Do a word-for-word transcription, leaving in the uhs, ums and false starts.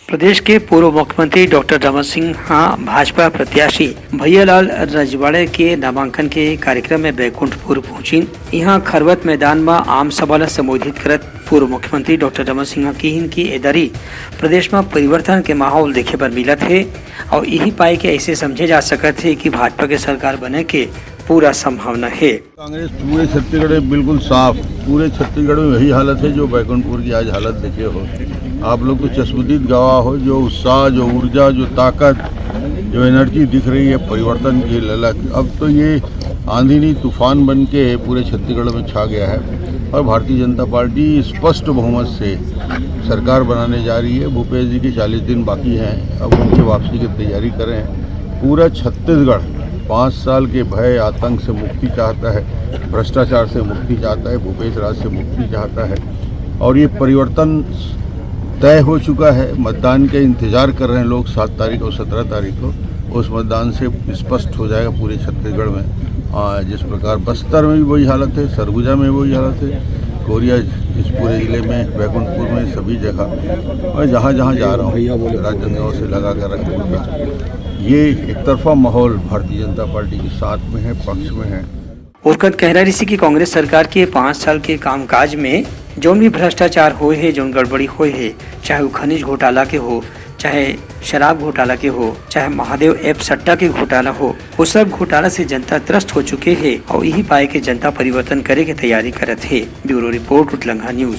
प्रदेश के पूर्व मुख्यमंत्री डॉक्टर रमन सिंह ह भाजपा प्रत्याशी भैयालाल रजवाड़े के नामांकन के कार्यक्रम में बैकुंठपुर पहुंचिन। इहां खरवत मैदान म आम सभा ल संबोधित करत पूर्व मुख्यमंत्री डॉक्टर रमन सिंह ह किहिन कि ए दरी प्रदेश म परिवर्तन के माहौल देखे बर मिलत हे, अउ इही पाय के ऐसे समझे जा सकत हे कि भाजपा के सरकार बने के पूरा संभावना हे। कांग्रेस पूरे छत्तीसगढ़ में बिल्कुल साफ, पूरे छत्तीसगढ़ में वही हालत है जो बैकुंठपुर की आज हालत देखे हो। आप लोग तो चश्मदीद गवाह हो, जो उत्साह, जो ऊर्जा, जो ताकत, जो एनर्जी दिख रही है परिवर्तन की ललक। अब तो ये आंधी नहीं, तूफान बन के पूरे छत्तीसगढ़ में छा गया है और भारतीय जनता पार्टी स्पष्ट बहुमत से सरकार बनाने जा रही है। भूपेश जी के चालीस दिन बाकी हैं, अब उनकी वापसी की तैयारी करें। पूरा छत्तीसगढ़ पाँच साल के भय आतंक से मुक्ति चाहता है, भ्रष्टाचार से मुक्ति चाहता है, भूपेश राज से मुक्ति चाहता है। और ये परिवर्तन तय हो चुका है। मतदान का इंतजार कर रहे हैं लोग, सात तारीख और सत्रह तारीख को। उस मतदान से स्पष्ट हो जाएगा पूरे छत्तीसगढ़ में। आ, जिस प्रकार बस्तर में भी वही हालत है, सरगुजा में वही हालत है, कोरिया, इस पूरे जिले में, बैकुंठपुर में, सभी जगह मैं जहाँ जहाँ जा रहा हूँ, राजनांदगांव से लगा कर रखा, ये एक तरफा माहौल भारतीय जनता पार्टी के साथ में है, पक्ष में है। ओकर कहना रिहिसे कि कांग्रेस सरकार के पाँच साल के कामकाज में जौन भी भ्रष्टाचार होए हे, जौन गड़बड़ी होए हे, चाहे वो खनिज घोटाला के हो, चाहे शराब घोटाला के हो, चाहे महादेव ऐप सट्टा के घोटाला हो, वो सब घोटाला से जनता त्रस्त हो चुके हे अउ इही पाय के जनता परिवर्तन करे के तैयारी करत हे। ब्यूरो रिपोर्ट, उतलंघा न्यूज।